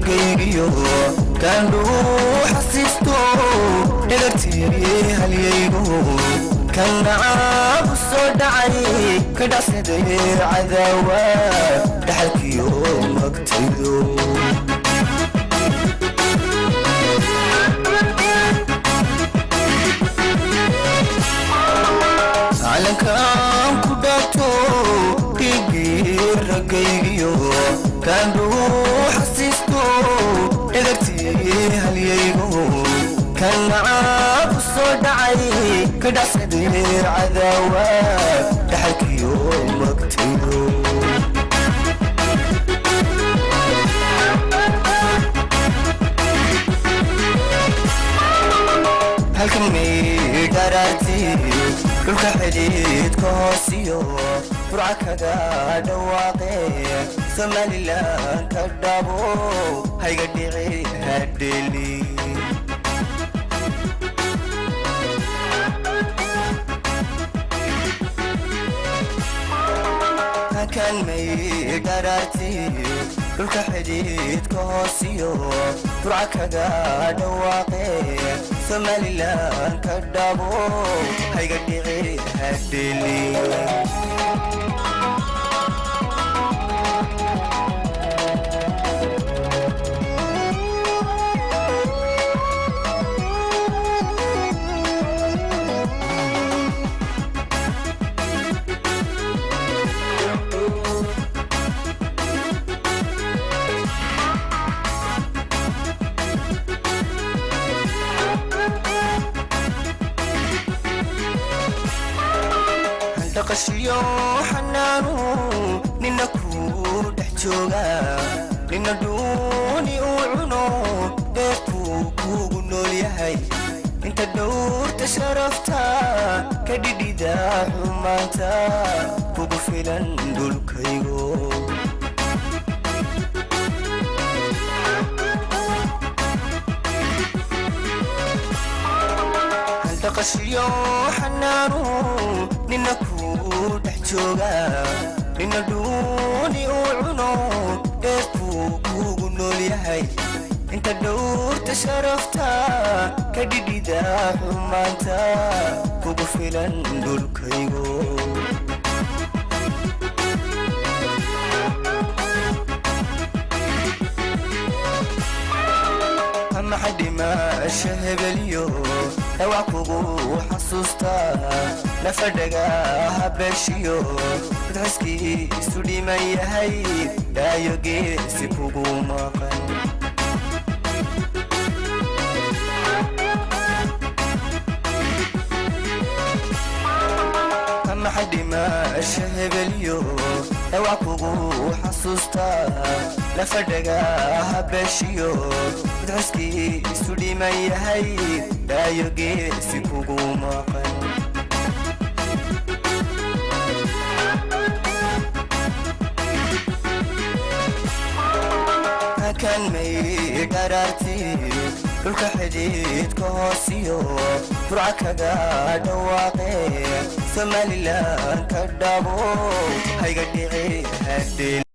Raggaygiyo kaandhuu xasiisto dhegagtii halyaygu kan nacaabu soo dhacay ka dhacsaday cadaawa dhaxalkiyo magtaydo. Calankaan ku dhaato dhigii raggaygiyo kaandhuu xasiisto dhegagtii halyaygu kan nacaabu soo dhacay ka dhacsaday cadaawa dhaxalkiyo magtaydo. Halkan may dharaarti dhulka xidhiidka hoosiyo Burca kaga dhawaaqe Somalilan ka dhabo hayga dhici hadheli. Halkan may dharaarti dhulka xidhiidka hoosiyo Burca kaga dhawaaqe Somalilan ka dhabo hayga dhici hadheli. Dhaqashiyo xanaanu nina ku dhex jooga, nina dhuuni uu cuno dheefkuu kuugu nool yahay. Inta dhowrta sharafta ka dhidhida xumaanta kugu filan dhulkaygo. Dhaqashiyo xanaanu nina ku dhex jooga, nina dhuuni uu cuno dheefkuu kuugu nool yahay. Inta dhowrta sharafta ka dhidhida xumaanta kugu filan dhulkaygo. Maxa dhimaasha hebelyo dhawac kugu xasuusta nafadhaga habeeshiyo mid xiskiisu dhiman yahay daayo geesi kugu maqan. Maxa dhimaasha hebelyo dhawac kugu xasuusta nafadhaga habeeshiyo mid xiskiisu dhiman yahay daayo geesi kugu maqan. Halkan may dharaarti dhulka xidhiidka hoosiyo Burca kaga dhawaaqe Somalilan ka dhabo hayga dhici hadhel.